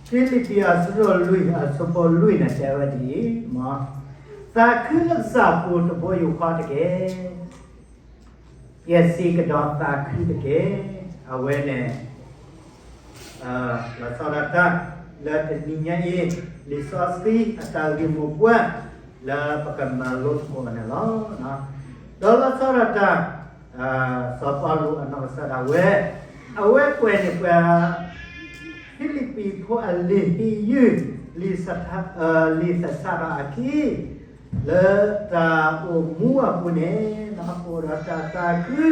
ဖံလံးပံၤအဆၢဒိၣ်လွံၢ်အဆၢဖိလွံၢ်န့ၣ်တဲဝဲဒ်အံၤ, သးခုလၢကစၢ်အပူၤတဘိယူၢ်ဃီတက့ၢ်. ယဲၢ်ဆံးကဒီးသးခုတက့ၢ်. အဝဲန့ၣ် လီၤဆီဒၣ်တၢ် လၢတနံၤညါအံၤ လံာ်စီဆှံအတၢ်ဂ့ၢ်မိၢ်ပှၢ် လၢပကမၤလိသကိးန့ၣ်လီၤ. ဒီးလီၤဆီဒၣ်တၢ် စီၤပီလူးအနီၢ်ကစၢ်ဒၣ်ဝဲ အဝဲကွဲးန့ၢ်ပှၤ ဖံလံးပံၤဖိအလံာ်ဟ့ၣ်ယုၢ် လံာ်သဆၣ်ဒီးအခံ လၢတၢ်အိၣ်မူအပူၤန့ၣ် ကအိၣ်ဒီးတၢ်သးခု,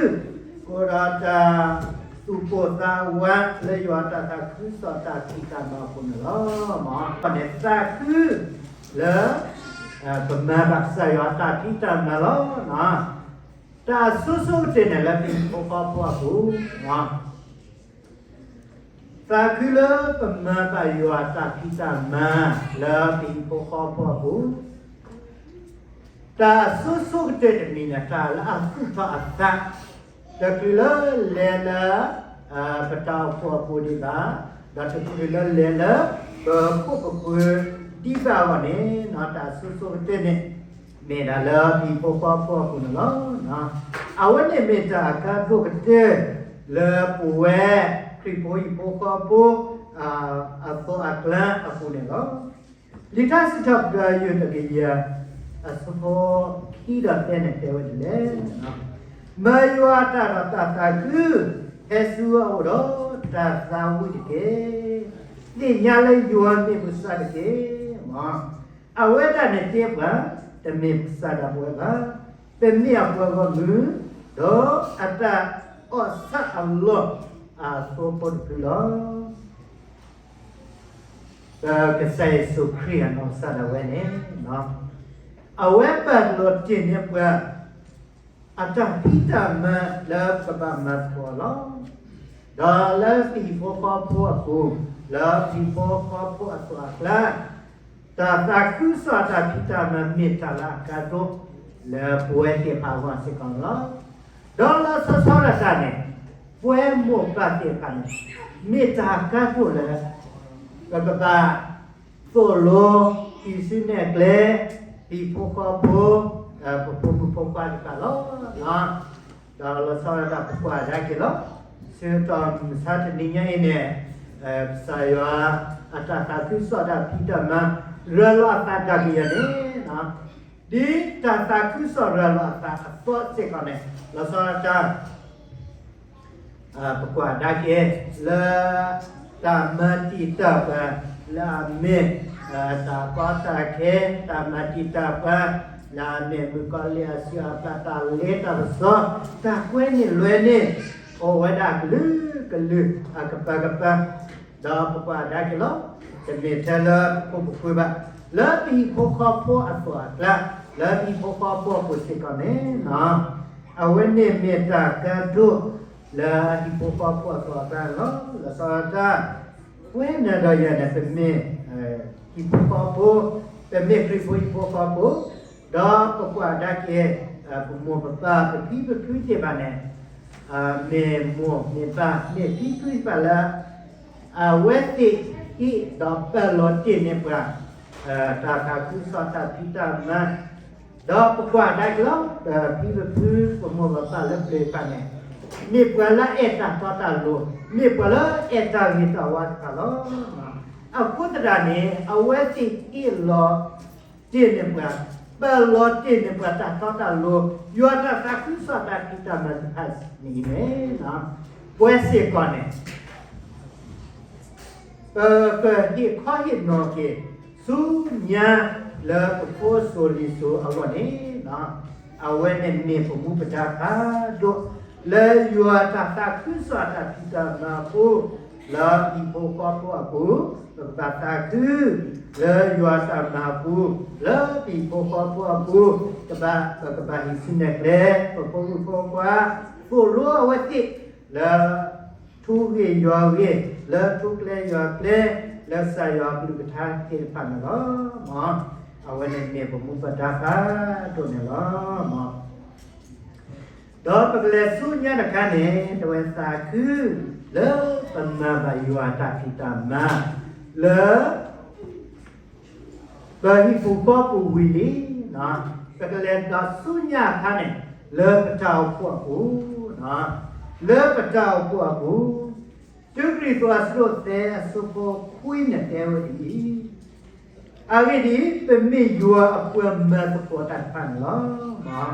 ကအိၣ်ဒီးတၢ်သူၣ်ပိၢ်သးဝး လၢယွၤတၢ်သးခုကစီၣ်တၢ်ဖံးတၢ်မၤအပူၤန့ၣ်လီၤ. န့ၣ်သးခုလၢ ပမၤဘၣ်ကစၢ်ယွၤတၢ်ဖံးတၢ်မၤလီၤ. တၢ်အဆိဆိကတၢၢ်န့ၣ်လၢပဟံၣ်ဖိဃီဖိအပူၤ သးခုလၢပမၤဘၣ်ယွၤတၢ်ဖံးတၢ်မၤလၢပဟံၣ်ဖိဃီဖိအပူၤ, တၢ်အဆိဆိကတၢၢ်တမံၤန့ၣ် တၢ်လၢအသူၣ်ထီၣ်အသး, တချုးလၢလဲၤလၢ ပတၢ်အိၣ်ဖှိၣ်အပူၤဒံးဘၣ်, ဒီးတချုးလၢလဲၤလၢ ပခိၣ်ပဃၢၤဒံးဘၣ်အဂီၢ်န့ၣ် တၢ်အဆိဆိကတၢၢ်န့ၣ် မ့ၢ်ဒၣ်လၢပဟံၣ်ဖိဃီဖိအပူၤန့ၣ်လီၤ. အဝဲန့ၣ်မ့ၢ်တၢ်အကါဒိၣ်ကတၢၢ် လၢပဝဲခရံာ်ဖိဟံၣ်ဖိဃီဖိ အသိးအကျါအပူၤန့ၣ်လီၤ. လံာ်ထါစံးထီၣ်ပတြၢၤ ယုၢ်တကယၤ အဆၢဖိခံဒီးသၢန့ၣ်တဲဝဲဒ်လဲၣ်, မၤယွၤအတၢ်ဒီးတၢ်သးခု ဟဲဆူအအိၣ်ဒီးတၢ်သးဝံၣ်တက့ၢ်. သ့ၣ်ညါလၢယွၤမ့ၢ်ပကစၢ်တက့ၢ်. အဝဲဒၣ်န့ၣ်တ့ပှၤ တမ့ၢ်ပကစၢ်ဒၣ်ပဝဲဘၣ်, ပမ့ၢ်အပှၤဂီၢ်မုၢ် ဒီးအတၢ်အီၣ်ဆၣ်အလီၢ်အသိဖိတဖုလီၤ. ကစၢ်ယ့ၣ်ၡူးခရံာ်အနီၢ်ကစၢ်ဒၣ်ဝဲန့ၣ် အဝဲပာ်လီၤတ့ၢ်န့ၢ်ပှၤ အတၢ်ဖံးတၢ်မၤလၢပကဘၣ်မၤသကိးလီၤ. ဒီးလၢပဟံၣ်ဖိဃီဖိအပူၤ, လၢပဟံၣ်ဖိဃီဖိအသိးအကျါ, တၢ်သးခုကစီၣ်အတၢ်ဖံးတၢ်မၤမ့ၢ်တၢ်လၢအကါဒိၣ် လၢပဝဲသ့ၣ်တဖၣ်အဂီၢ်စ့ၢ်ကီးန့ၣ်လီၤ. ဒီးလီၤဆီဒၣ်တၢ်န့ၣ်, ပဝဲမိၢ်ပၢ်သ့ၣ်တဖၣ်န့ၣ်, မ့ၢ်တၢ်ကါဒိၣ်လၢ ပကဘၣ်သိၣ်လိ ဟံးစုနဲၣ်ကျဲ ဟံၣ်ဖိဃီဖိ, ပဖိမုၣ်ဖိခွါတဖၣ်လီၤ. ဒီးလီၤဆီဒၣ်တၢ်ပကွၢ်ကဒါက့ၤလီၤ. ဆၢကတီၢ်မုၢ်ဆါတနံၤညါအံၤန့ၣ်, ကစၢ်ယွၤအတၢ်သးခုကစီၣ်တၢ်ဖံးတၢ်မၤ ရၤလီၤအသးဒၣ်ကယၤန့ၣ်, ဒ်တၢ်သးခုကစီၣ်ရၤလီၤအသးအသိးစ့ၢ်ကီးန့ၣ်, လီၤဆီဒၣ်တၢ် ပကွၢ်ကဒါက့ၤ လၢ တၢ်မၤတံာ်တာ်ပှၤ လၢအမ့ၢ် တၢ်ကီတၢ်ခဲ, တၢ်မၤတံာ်တာ်ပှၤ လၢအမ့ၢ်မုၣ်ကီၤလံၢ်အစုအပျၢ်, တၢ်လ့တၢ်ပစီ, တၢ်ကွဲန့ၢ်လွဲန့ၢ် အိၣ်ဝဲဒၣ်အကလုာ်ကလုာ် အကပၤကပၤ, ဒီးပကွၢ်ကဒါက့ၤလီၤ. တမ့ၢ်ထဲလၢပခိၣ်ပဃၢၤဘၣ်, လၢပဟံၣ်ဖိဃီဖိအသိးအကျါ, လၢပဟံၣ်ဖိဃီဖိအပူၤစ့ၢ်ကီးန့ၣ် အဝဲန့ၣ်မ့ၢ်တၢ်ကါဒိၣ် လၢဟံၣ်ဖိဃီဖိအသိးအကျါန့ၣ်လီၤ. လီၤဆီဒၣ်တၢ် ပဝဲနၤဒီးယၤန့ၣ် ပမ့ၢ် ဟံၣ်ဖိဃီဖိ, ပမ့ၢ်ခရံာ်ဖိဟံၣ်ဖိဃီဖိ, ဒီးပကွၢ်ကဒါက့ၤ ပမိၢ်ပပၢ် ပဖံပဖုသ့ၣ်တဖၣ်န့ၣ် မ့ၢ်မိၢ်မ့ၢ်ပၢ် မ့ၢ်ဖံဖုသ့ၣ်တဖၣ်လၢ အဝဲသ့ၣ်ဟ့ၣ်ဒီးပာ်လီၤတ့ၢ်န့ၢ်ပှၤ တၢ်သးခုကစီၣ်တၢ်ဖံးတၢ်မၤ, ဒီးပကွၢ်ကဒါက့ၤလီၤ. ပဖံပဖု ပမိၢ်ပပၢ်လၢပျၢၤတဖၣ်န့ၣ် မ့ၢ်ပှၤလၢအအဲၣ်တၢ်တီတၢ်လိၤ, မ့ၢ်ပှၤလၢအအဲၣ်တၢ်ဂ့ၤတၢ်ဝါတဖၣ်လီၤ. အဃိသတးန့ၣ် အဝဲသ့ၣ်ဟ့ၣ်လီၤတ့ၢ်န့ၢ်ပှၤ, ပာ်လီၤတ့ၢ်န့ၢ်ပှၤတၢ်တီတၢ်လိၤ, ယွၤတၢ်သးခုကစီၣ်တၢ်ဖံးတၢ်မၤတဖၣ်န့ၣ်န့ၣ် ပဝဲစ့ၢ်ကီးန့ၣ် ပကဟ့ၣ်ခီဟ့ၣ်နီၤက့ၤ ဆူညါလၢပဖိစိၤလံၤစိၤအဂီၢ်န့ၣ်, အဝဲန့ၣ်မ့ၢ်ပမူပဒါဖးဒိၣ် လၢယွၤတၢ်သးခုကစီၣ်တၢ်ဖံးတၢ်မၤအဃိ, လၢဟံၣ်ဖိဃီဖိအပူၤ, ပကဘၣ်သးခု လၢယွၤတၢ်မၤအပူၤ, လၢပဟံၣ်ဖိဃီဖိအပူၤ, ပကဘၣ်ဟံးစုနဲၣ်ကျဲ ပဖိမုၣ်ဖိခွါ, သိၣ်လိအဝဲသ့ၣ် လၢ ထူဂ့ၢ်ယွၤဂ့ၢ်, လၢထူကျဲယွၤကျဲ, လၢကစၢ်ယွၤအကလုၢ်ကထါသ့ၣ်တဖၣ်န့ၣ်လီၤ. အဝဲန့ၣ်မ့ၢ်ပမူပဒါဖးဒိၣ်န့ၣ်လီၤ. ဒီးပကလဲၤဆူညါတခါန့ၣ် တဝဲသးခု လၢပမၤဘၣ်ယွၤတၢ်ဖံးတၢ်မၤ, လၢ ပဟံၣ်ပူၤဃီပူၤဝံၤလံ, ပကလဲၤဒီးဆူညါအခါန့ၣ် လၢပတၢ်အိၣ်ဖှိၣ်အပူၤ, လၢပတၢ်အိၣ်ဖှိၣ်အပူၤ, တုကရံၣ်သူးအဆၢဒိၣ်သၢအဆၢဖိခွံန့ၣ်တဲဝဲဒ်အံၤ, အဂ့ၢ်ဒ်အံၤ, ပမ့ၢ်ယွၤအပှၤမၤသကိးတၢ်တဖၣ်န့ၣ်လီၤ.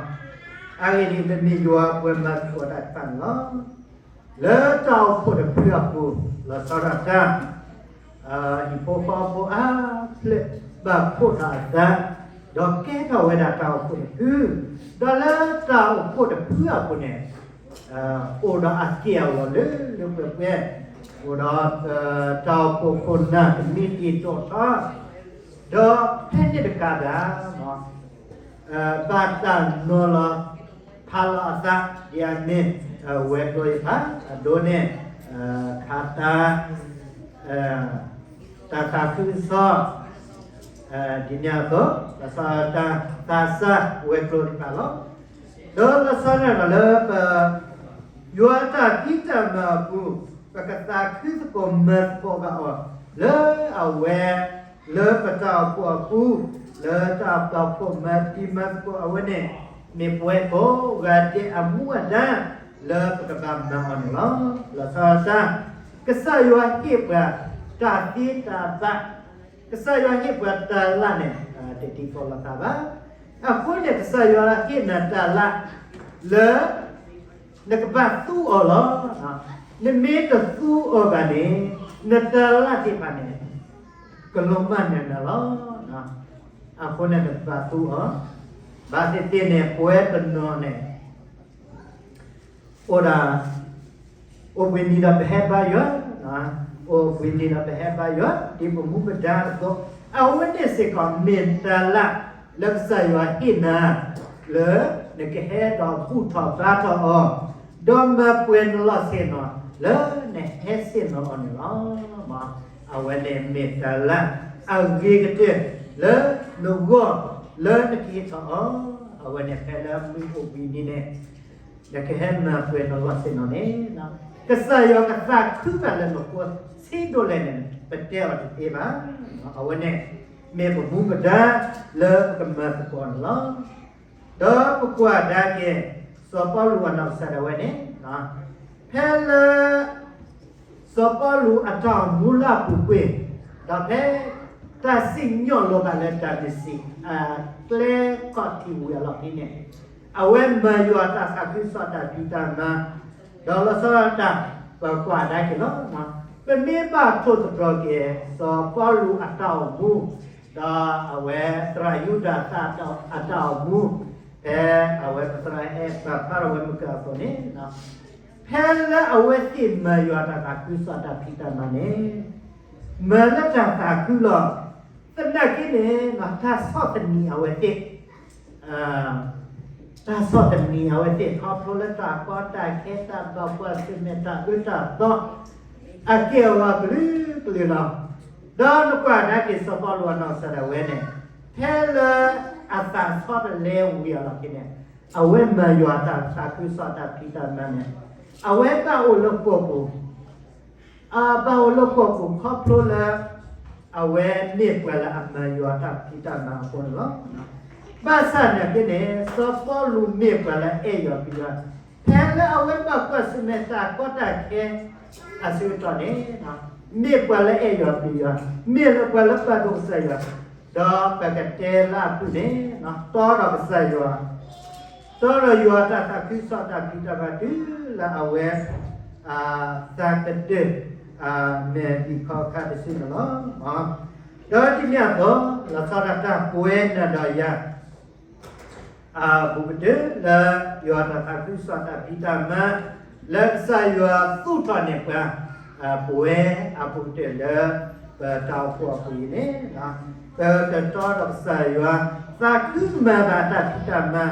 အဂ့ၢ်ဒ်အံၤ, ပမ့ၢ်ယွၤအပှၤမၤသကိးတၢ်တဖၣ်န့ၣ်လီၤ. လၢတၢ်အိၣ်ဖှိၣ်တဖုအပူၤ, လီၤဆီဒၣ်တၢ် ဟံၣ်ဖိဃီဖိအါဖျၢၣ်ဘၣ်ဖှိၣ်ထီၣ်အသး, ဒီးကဲထီၣ်ဝဲဒၣ်တၢ်အိၣ်ဖှိၣ်တဖု, ဒီးလၢတၢ်အိၣ်ဖှိၣ်တဖုအပူၤန့ၣ်, အိၣ်ဒီးအက့ၢ်အဂီၤလၢလၢပှဲၤပှဲၤ, အိၣ်ဒီး တၢ်အိၣ်ဖှိၣ်ခိၣ်နၢ်တမံၤတံာ်တီၣ်ထီ, ဒီးဖဲန့ၣ်တကးဒၣ် ဘၣ်တၢ်နီၤလီၤဖးလီၤအသး ဒ်အမ့ၢ် ဝဲၤကျိၤယဖး အဒိန့ၣ် ခးတၢ် တၢ်သးခုကစီၣ် ဒ်န့ၣ်အသိး လီၤဆီဒၣ်တၢ်သးစၢ်ဝဲၤကျိၤတဖၣ်လီၤ. ဒီးလီၤဆီဒၣ်တၢ်လၢပ ယွၤတၢ်ဖံးတၢ်မၤအပူၤ ပကသးခုသကိးမၤသကိးဘၣ်အီၤ လၢအဝဲ လၢပတၢ်အိၣ်ဖှိၣ်အပူၤ လၢတၢ်ပာ်ဖှိၣ်မၤတံၤမၤသကိးအဝဲန့ၣ် မ့ၢ်ပဝဲကိးဂၤဒဲးအမူအဒါ လၢပကဘၣ်မၤအီၤန့ၣ်လီၤ. လီၤဆီဒၣ်တၢ် ကစၢ်ယွၤဟ့ၣ်ပှၤ တၢ်သ့တၢ်ဘၣ် ကစၢ်ယွၤဟ့ၣ်ပှၤတၢ်လၢ်န့ၣ် တဒ်သိးလိာ်သးဘၣ်. အဃိန့ၣ် ကစၢ်ယွၤဟ့ၣ်နၤတၢ်လၢ် လၢ နကဘၣ်သူအီၤလီၤ. နမ့ၢ်တသူအီၤဘၣ်န့ၣ် နတၢ်လၢ်သ့ၣ်တဖၣ်န့ၣ် ကလီၤမၢ်နၤလီၤ. အဃိန့ၣ်နကဘၣ်သူအီၤ, ဘၣ်သ့ၣ်သ့ၣ်န့ၣ် ပဝဲတနီၤန့ၣ် အိၣ်ဒၣ် အိၣ်ဘှံးနံၤဒီးပဟဲဘါယွၤ, အိၣ်ဘှံးနံၤဒီးပဟဲဘါယွၤ ဒ်ပမူပဒါအသိး, အဝဲန့ၣ်စ့ၢ်ကီးမ့ၢ်တၢ်လၢ်လၢကစၢ်ယွၤဟ့ၣ်နၤ လၢနကဟဲဒီးဘူၣ်ထီၣ်ဘါထီၣ်အီၤ, ဒီးမၤပှဲၤနလီၢ်ဆ့ၣ်နီၤ လၢနဟဲဆ့ၣ်နီၤအီၤန့ၣ်လီၤ. အဝဲန့ၣ်မ့ၢ်တၢ်လၢ်အဂ့ၤကတၢၢ် လၢနဂီၢ် လၢနကဟ့ၣ်ထီၣ်အီၤ, အဝဲန့ၣ်ဖဲလၢမုၢ်အိၣ်ဘှံးနံၤန့ၣ် နကဟဲမၤပှဲၤနလီၢ်ဆ့ၣ်နီၤန့ၣ်, ကစၢ်ယွၤကသးခုဘၣ်လၢနဃိဆံးဒိၣ်လဲၣ်န့ၣ် ပတဲအီၤတသ့ဘၣ်. အဝဲန့ၣ် မ့ၢ်ပမူပဒါလၢပကမၤသကိးန့ၣ်လီၤ. ဒီးပကွၢ်ကဒါက့ၤ စီၤပီလူးအနီၢ်ကစၢ်ဒၣ်ဝဲန့ၣ်, ဖဲလၢ စီၤပီလူးအတၢ်အိၣ်မူလၢအပူၤကွံာ်, ဒီးဖဲတၢ်စံၣ်ညီၣ်လီၤဘၣ်လၢတၢ်မ့ၢ်စံး အကျဲခီၣ်ထံးဝံၤအလီၢ်ခံန့ၣ်, အဝဲမၤယွၤအတၢ်သးခုကစီၣ်တၢ်ဖံးတၢ်မၤ, ဒီးလီၤဆီဒၣ်တၢ် ပကွၢ်ကဒါက့ၤလီၤ. ပမ့ၢ်ဘၣ်ထိၣ်သတြီၤက့ၤ စီၤပီလူးအတၢ်အိၣ်မူ, ဒီးအဝဲသရၣ်ယူဒၤသၣ်အတၢ်အိၣ်မူ, ဖဲအဝဲပသရၣ်အဲၣ်ပာ်ဖျါထီၣ်ဝဲမုၢ်ကၢအသိးန့ၣ်, ဖဲလၢအဝဲသ့ၣ်မၤယွၤတၢ်သးခုကစီၣ်တၢ်ဖံးတၢ်မၤန့ၣ်, မၤလၢတၢ်သးခုလီၤ. သနာ်က့န့ၣ် တၢ်ဆီၣ်သနံးအဝဲသ့ၣ်, တၢ်ဆီၣ်သနံးအဝဲသ့ၣ် ခီဖျိလၢတၢ်ကီတၢ်ခဲ တၢ်ဘၣ်ကွၢ်ဆၢၣ်မဲာ် တၢ်အၢတၢ်သီ အက့ၢ်အဂီၤကလုာ်ကလုာ်လီၤ. ဒီးနကွၢ်ကဒါက့ၤစီၤပီလူးအနီၢ်ကစၢ်ဒၣ်ဝဲန့ၣ်, ဖဲလၢအသးဆီတလဲဝံၤအလီၢ်ခံန့ၣ်, အဝဲမၤယွၤတၢ်သးခုကစီၣ်တၢ်ဖံးတၢ်မၤန့ၣ်, အဝဲဘၣ်အိၣ်လၢဃိာ်ပူၤ အဘၣ်အိၣ်လၢဃိာ်ပူၤခီဖျိလၢ အဝဲမ့ၢ်ပှၤလၢအမၤယွၤတၢ်ဖံးတၢ်မၤအဃိန့ၣ်လီၤ. ဘၣ်ဆၣ်သနာ်က့န့ၣ် စီၤပီလူးမ့ၢ်ပှၤလၢအဲၣ်ယွၤပျံၤယွၤ, ဖဲလၢအဝဲဘၣ်ကွၢ်ဆၢၣ်မဲာ်တၢ်ကီတၢ်ခဲအဆၢကတီၢ်န့ၣ်, မ့ၢ်ပှၤလၢအဲၣ်ယွၤပျံၤယွၤ, မ့ၢ်လၢပှၤလၢပာ်ဒိၣ်ကစၢ်ယွၤ, ဒီးပကတဲလၢအဖုၣ်န့ၣ်, တီဒီးကစၢ်ယွၤ တီဒီးယွၤအတၢ်သးခုကစီၣ်တၢ်ဖံးတၢ်မၤတုၤလၢအဝဲ သးကတၢၢ် မဲာ်ဘံၣ်ခီခါတစုန့ၣ်လီၤ. ဒီးဒ်န့ၣ်အသိး လီၤဆီဒၣ်တၢ်ပဝဲနၤဒီးယၤ အဘူးကတၢၢ်လၢယွၤတၢ်သးခုကစီၣ်တၢ်ဖံးတၢ်မၤ လၢကစၢ်ယွၤသူၣ်ထီၣ်န့ၢ်ပှၤ ပဝဲအဘူးကတၢၢ်လၢ ပတၢ်အိၣ်ဖှိၣ်အပူၤအံၤန့ၣ်, ပကတီဒီးကစၢ်ယွၤ သးခုမၤဘၣ်တၢ်ဖံးတၢ်မၤ,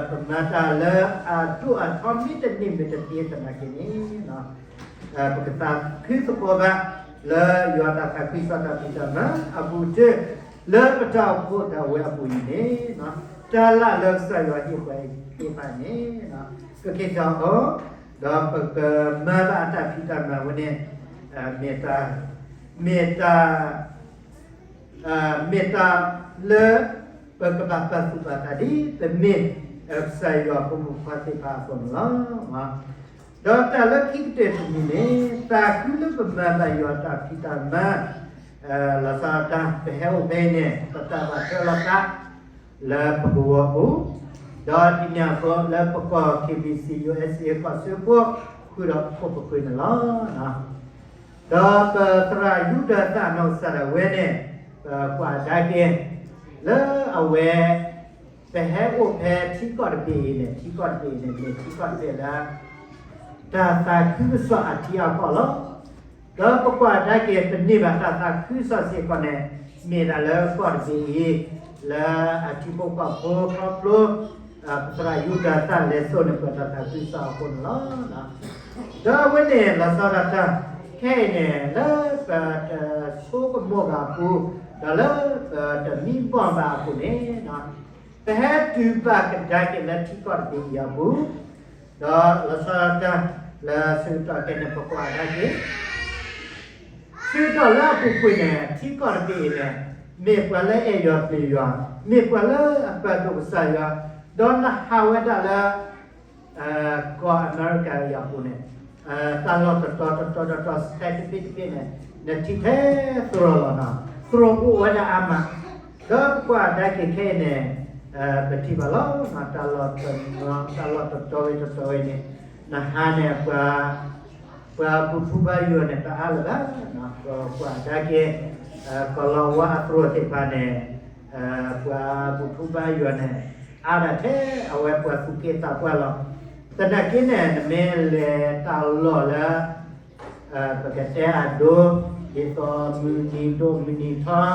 ပမၤတၢ်လၢအဒိၣ်အထီမ့တမ့ၢ်မ့ၢ်တသ့သနာ်က့န့ၣ် ပကသးခုသကိးဘၣ် လၢယွၤတၢ်သးခုကစီၣ်တၢ်ဖံးတၢ်မၤအဘူးကတၢၢ် လၢပတၢ်အိၣ်ဖှိၣ်ဒၣ်ဝဲအပူၤအံၤန့ၣ်, တၢ်လၢ်လၢကစၢ်ယွၤဟ့ၣ်ပှၤသ့ၣ်တဖၣ်န့ၣ်, ကက့ၤထီၣ်အီၤ, ဒီးပကမၤဘၣ်အတၢ်ဖံးတၢ်မၤဝဲန့ၣ်, မ့ၢ်တၢ် မ့ၢ်တၢ် မ့ၢ်တၢ်လၢ ပကဘၣ်ပာ်သူၣ်ပာ်သးဒ်ပမ့ၢ် ကစၢ်ယွၤဖိမုၣ်ဖိခွါသ့ၣ်တဖၣ်အသိးန့ၣ်လီၤ. ဒီးတၢ်လၢခံကတၢၢ်တမံၤန့ၣ် သးခုလၢပမၤဘၣ်ယွၤတၢ်ဖံးတၢ်မၤ လီၤဆီဒၣ်တၢ် ပဟဲအိၣ်ဖဲအံၤန့ၣ် ပတၢ်ဘၣ်ထွဲလိာ်သး လၢပကဝီၤပူၤ, ဒီးဒ်န့ၣ်အသိးလၢပကီၢ် KBC USA ကီၢ်စၢဖှိၣ် ဃုာ်ဒီးပခိၣ်ပဃၢၤန့ၣ်လီၤ. ဒီးပသရၣ်ယူဒၤသၣ်နီၢ်ကစၢ်ဒၣ်ဝဲန့ၣ် ပကွၢ်ကဒါက့ၤ လၢအဝဲ ပဟဲအိၣ်ဖဲထံကီၢ်တဘ့ၣ်အံၤန့ၣ် ထံကီၢ်တဘ့ၣ်အံၤန့ၣ် မ့ၢ်ထံကီၢ်တဘ့ၣ်လၢ တၢ်သးခုကစီၣ်အထံအကီၢ်လီၤ. ဒီးပကွၢ်ကဒါက့ၤ ပန့ၢ်ဘၣ်တၢ်သးခုကစီၣ်စ့ၢ်ကီးန့ၣ် မ့ၢ်ဒၣ်လၢကီၢ်တဘ့ၣ်အံၤ လၢအထံဖိကီၢ်ဖိခီဖျိ ပသရၣ်ယူဒၤသၣ်လဲၤစိာ်န့ၢ်ပှၤတၢ်သးခုကစီၣ်အဃိန့ၣ်လီၤ. ဒီးအဝဲန့ၣ် လီၤဆီဒၣ်တၢ် ခဲအံၤန့ၣ် လၢပတဆိကမိၣ်ဘၣ်အပူၤ ဒီးလၢပတမံဘီၣ်ဘၣ်အပူၤန့ၣ် ပဟဲတုၤဘၣ်ကဒါက့ၤလၢထံကီၢ်တဘ့ၣ်အံၤအပူၤ, ဒီးလီၤဆီဒၣ်တၢ် လၢဆၢကတီၢ်ခဲအံၤန့ၣ် ပကွၢ်ကဒါက့ၤ ဆၢကတီၢ်လၢအပူၤကွံာ်န့ၣ် ထံကီၢ်တဘ့ၣ်အံၤန့ၣ် မ့ၢ်ပှၤလၢအဲၣ်ယွၤပျံၤယွၤ, မ့ၢ်ပှၤလၢအပာ်ဒိၣ်ကစၢ်ယွၤ, ဒီးနဟးဝဲဒၣ်လၢ ကီၢ်အမဲရကၤအံၤအပူၤန့ၣ် တၢ်လီၢ်တတီၤတတီၤတတီၤ state တဘ့ၣ်တဘ့ၣ်န့ၣ် နထံၣ်ထဲသရိာ်လီၤနီၤ, သရိာ်ပူၤအိၣ်ဝဲဒၣ်အါမး, ဒီးပကွၢ်ကဒါက့ၤခဲအံၤန့ၣ် ပထံၣ်ဘၣ်လီၤ တၢ်လီၢ်တနီၤ တၢ်လီၢ်တတီၤဝဲတတီၤဝဲန့ၣ် နဟါန့ၣ် ပှၤဘူၣ်ထူဘါယွၤန့ၣ် တအါလၢၤဘၣ်, ပကွၢ်ကဒါက့ၤ ကီၢ်လီၤဝါအသရိာ်သ့ၣ်တဖၣ်န့ၣ် ပှၤဘူၣ်ထူဘါယွၤန့ၣ် အါဒၣ်ထဲအဝဲပှၤသူၣ်က့သးပှၢ်လီၤ. သနာ်က့န့ၣ် နမ့ၢ်လဲၤတၢ်လီၢ်လၢ ပကတဲအဒိ ဒ်သိးမုၢ်နံၤဒိၣ်မုၢ်နံၤ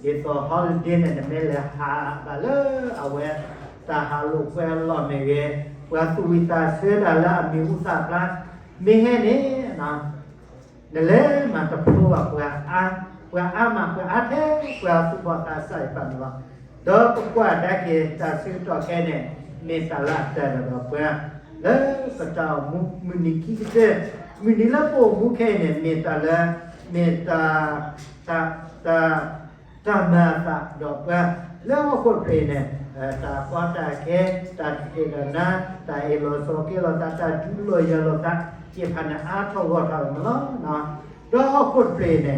ထီ ဒ်သိး holiday န့ၣ် နမ့ၢ်လဲၤဟးဘၣ်လၢအဝဲ တၢ်ဟးလိာ်ကွဲအလီၢ်မ့ၢ်ဂ့ၤ, ပှၤသူၣ်ဝံၣ်သးဆၢတၢ်လၢအမံၤဟူသၣ်ဖျါ မ့ၢ်ဟဲန့ၣ် နလဲၤမၤတဖျိဘၣ်ပှၤအါ, ပှၤအါမး ပှၤအါထဲပှၤသူၣ်ဘီၣ်သးစၢ်အံၤပာ်န့ၣ်လီၤ. ဒီးပကွၢ်ကဒါက့ၤတၢ်ဆၢကတီၢ်ခဲအံၤန့ၣ် မ့ၢ်တၢ်လၢအတၢ်ဒီးပှၤ လၢပတၢ်အိၣ်မူ မုၢ်နံၤခံကတၢၢ်, မုၢ်နံၤလၢပအိၣ်မူခဲအံၤန့ၣ် မ့ၢ်တၢ်လၢ မ့ၢ်တၢ် တၢ် တၢ်မၤအသးဒီးပှၤ လၢဟီၣ်ခိၣ်တဖျၢၣ်အံၤန့ၣ် တၢ်ကီတၢ်ခဲ တၢ်တသ့ၣ်တၢ်နါ တၢ်အ့ၣ်လိာ်ဆိးက့လိာ်သး တၢ်ဒုးလိာ်ယၤလိာ်သး သ့ၣ်တဖၣ်န့ၣ် အါထီၣ်ဂီၢ်ထီၣ်မးလီၤ.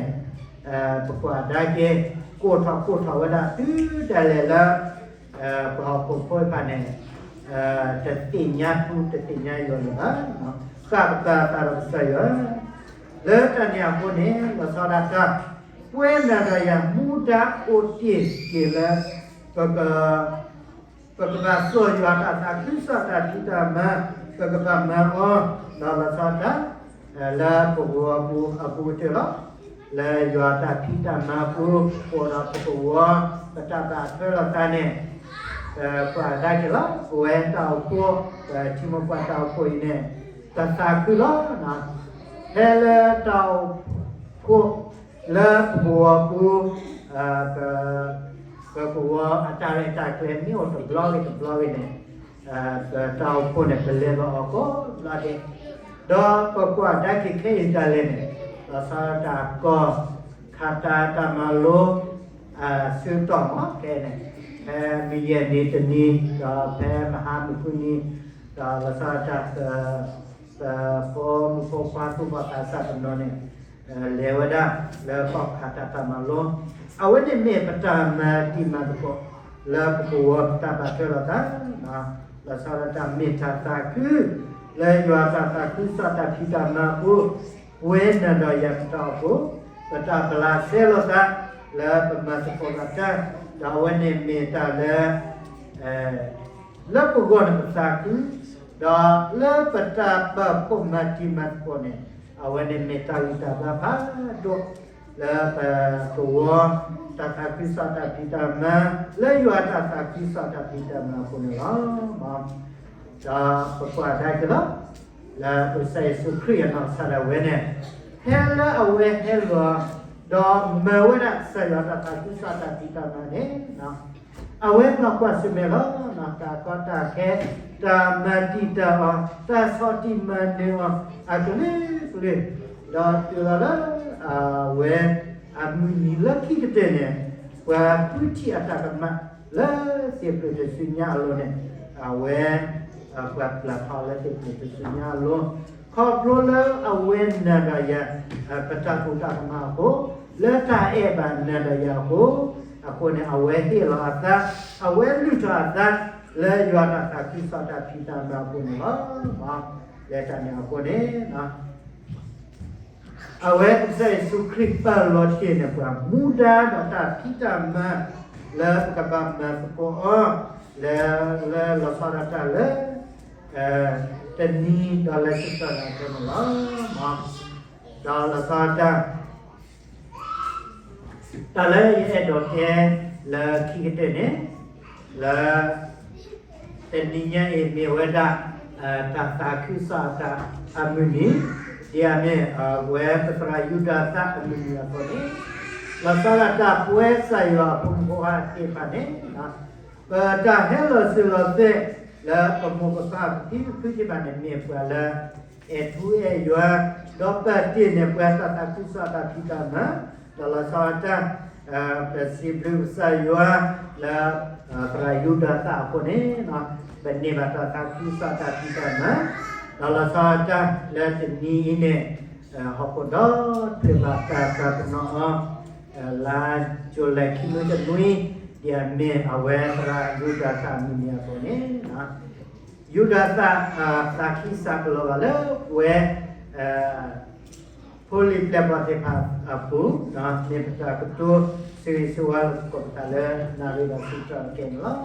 ဒီးဟီၣ်ခိၣ်တဖျၢၣ်အံၤန့ၣ် ပကွၢ်ကဒါက့ၤ ကိၢ်ထီၣ်ကိၢ်ထီၣ်ဝဲဒၣ် တုၤဒၣ်လဲာ်လၢ ပှၤဟီၣ်ခိၣ်ဖိတဖၣ်န့ၣ် တသ့ၣ်ညါထူ တသ့ၣ်ညါယွၤလၢၤဘၣ်, ဃၣ်ပသးဒီးကစၢ်ယွၤ, လၢတၢ်န့ၣ်အဃိန့ၣ် လီၤဆီဒၣ်တၢ် ပဝဲနၤဒီးယၤ မူဒါအိၣ်တ့ၢ်က့ၤလၢ ပက ပကဘၣ်စိာ်ယွၤတၢ်သးခုကစီၣ်တၢ်ဖံးတၢ်မၤ ပကဘၣ်မၤအီၤ ဒီးလီၤဆီဒၣ်တၢ် လၢပကဝီၤပူၤအပူၤကတၢၢ်လီၤ. လၢယွၤတၢ်ဖံးတၢ်မၤအပူၤ အိၣ်ဒီးပကဝီၤ ပတၢ်ဘၣ်ထွဲလိာ်သးန့ၣ် ပကွၢ်ကဒါက့ၤလီၤ. ပဝဲတၢ်အိၣ်ဖှိၣ် ပထံမိၢ်ပှၢ်တၢ်အိၣ်ဖှိၣ်အံၤန့ၣ် ပသးခုလီၤ. ဖဲလၢတၢ်အိၣ်ဖှိၣ် လၢပကဝီၤပူၤ ပ ပကဝီၤအတၢ်ရဲၣ်တၢ်ကျဲၤမ့ၢ်အိၣ်တဘျီဂ့ၤတဘျီဂ့ၤန့ၣ် ပတၢ်အိၣ်ဖှိၣ်န့ၣ် ပလဲၤလီၤအီၤကိးဘျီဒဲး, ဒီးပကွၢ်ကဒါက့ၤခဲအံၤဒၣ်လဲာ်န့ၣ် လီၤဆီဒၣ်တၢ်ကီၢ် ခးတၢ်တၢ်မၤလိ ဆၢကတီၢ်မး ခဲအံၤန့ၣ် ဖဲမုၢ်ယဲၢ်နံၤတနံၤ ဒီးဖဲမဟါမုၢ်ဃုနံၤ ဒီးလီၤဆီဒၣ်တၢ် ပဖိမုၣ်ဖိခွါသူၣ်ဘီၣ်သးစၢ်တနီၤန့ၣ် လဲၤဝဲဒၣ်လၢကီၢ်ခးတၢ်တၢ်မၤလိ, အဝဲန့ၣ်မ့ၢ်ပတၢ်မၤတံၤမၤသကိး လၢပကဝီၤပတၢ်ဘၣ်ထွဲလိာ်သး လီၤဆီဒၣ်တၢ်မ့ၢ်တၢ်သးခု လၢယွၤတၢ်သးခုကစီၣ်တၢ်ဖံးတၢ်မၤအပူၤ, ပဝဲနၤဒီးယၤပတၢ်အိၣ်ဖှိၣ် ပတၢ်ပလၤစဲလိာ်သး လၢပမၤသကိးဘၣ်တၢ်, ဒီးအဝဲန့ၣ်မ့ၢ်တၢ်လၢ လၢပဂီၢ်န့ၣ်ပသးခု, ဒီးလၢပတၢ်ပာ်ဖှိၣ်မၤတံၤမၤသကိးန့ၣ် အဝဲန့ၣ်မ့ၢ်တၢ်ဂံၢ်တၢ်ဘါဖးဒိၣ် လၢပကဝီၤ တၢ်သးခုကစီၣ်တၢ်ဖံးတၢ်မၤ လၢယွၤတၢ်သးခုကစီၣ်တၢ်ဖံးတၢ်မၤအပူၤန့ၣ်လီၤ. ဒီးပကွၢ်ကဒါက့ၤလီၤ လၢပကစၢ်ယ့ၣ်ၡူးခရံာ်အနီၢ်ကစၢ်ဒၣ်ဝဲန့ၣ် ဖဲလၢအဝဲဟဲလီၤ ဒီးမၤဝဲဒၣ်ကစၢ်ယွၤတၢ်သးခုကစီၣ်တၢ်ဖံးတၢ်မၤန့ၣ် အဝဲနီၢ်ကွၢ်ဆၢၣ်မဲာ်လီၤ တၢ်ကီတၢ်ခဲ တၢ်မၤတံာ်တာ်အီၤ တၢ်ဆီၣ်တံၢ်မၤနၢၤအီၤ အကလုာ်ကလုာ် ဒီးတုၤလီၤလၢ အဝဲအမုၢ်နံၤလၢခံကတၢၢ်န့ၣ် ပှၤဃုထံၣ်အတၢ်ကမၣ်လၢသ့ၣ်ဖျၢၣ်တစုညါအလိၤန့ၣ် အဝဲ ပှၤပျၢ်ထီၣ်လၢသ့ၣ်ဖျၢၣ်တစုညါအလိၤ ခီဖျိလၢအဝဲနၤဒီးယၤ ပတၢ်ဖံးတၢ်မၤအဃိ လၢတၢ်အဲၣ်ဘၣ်နၤဒီးယၤအဃိ အဃိန့ၣ် အဝဲဟ့ၣ်လီၤအသး အဝဲလုၢ်ထီၣ်အသး လၢယွၤတၢ်သးခုကစီၣ်တၢ်ဖံးတၢ်မၤအပူၤန့ၣ်လီၤ. လၢတၢ်န့ၣ်အဃိန့ၣ် အဝဲကစၢ်ယ့ၣ်ၡူးခရံာ်ပာ်လီၤတ့ၢ်န့ၢ်ပှၤ မူဒါဒီးတၢ်ဖံးတၢ်မၤ လၢပကဘၣ်မၤသကိးအီၤ လၢ လၢလီၤဆီဒၣ်တၢ်လၢ တနံၤဒီးလၢဆံသီန့ၣ်အဃိန့ၣ်လီၤ. ဒီးလီၤဆီဒၣ်တၢ် တၢ်လၢယအဲၣ်ဒိးတဲလၢခံကတၢၢ်န့ၣ် လၢ တနံၤညါအံၤမ့ၢ်ဝဲဒၣ် တၢ်သးခုကစီၣ်အတၢ်အမုၢ်နံၤ ဒ်အမ့ၢ် ပဝဲပသရၣ်ယူဒၤသၣ်အမုၢ်နံၤအသိးန့ၣ် လီၤဆီဒၣ်တၢ်ပဝဲကစၢ်ယွၤအဖိမုၣ်ဖိခွါသ့ၣ်တဖၣ်န့ၣ် ပတၢ်ဟဲလီၤစၢၤလီၤသွဲၣ် လၢပမိၢ်ပပၢ်ပဖံပဖုသ့ၣ်တဖၣ်န့ၣ် မ့ၢ်ပှၤလၢ အဲၣ်ထူအဲၣ်ယွၤ ဒီးပာ်တ့ၢ်န့ၢ်ပှၤတၢ်သးခုကစီၣ်တၢ်ဖံးတၢ်မၤ ဒီးလီၤဆီဒၣ်တၢ် ပစံးဘျုးကစၢ်ယွၤ လၢ သရၣ်ယူဒၤသၣ်အဃိန့ၣ် ပန့ၢ်ဘၣ်တၢ်သးခုကစီၣ်တၢ်ဖံးတၢ်မၤ ဒီးလီၤဆီဒၣ်တၢ်လၢတနံၤအံၤန့ၣ် ဟီၣ်ခိၣ်ဒီတဖျၢၣ်ဘၣ်တၢ်ပာ်ပနီၣ်အီၤ လါယူၤလံခံနွံတနွံ ဒ်အမ့ၢ်အဝဲသရၣ်ယူဒၤသၣ်အမုၢ်နံၤအသိးန့ၣ် ယူဒၤသၣ် သးခုကစီၣ်ကလီၤဘၣ်လၢပဝဲ ဖိလံၤပျဲၢ်ဘီၣ်သ့ၣ်တဖၣ်အပူၤ မ့ၢ်ပတၢ်ကတိၤဆၢဂ့ၤဆၢဝါလၢပကိးပသးလၢနၣ်ရံၣ်ဒီးဆံတၢ်အကဲန့ၣ်လီၤ.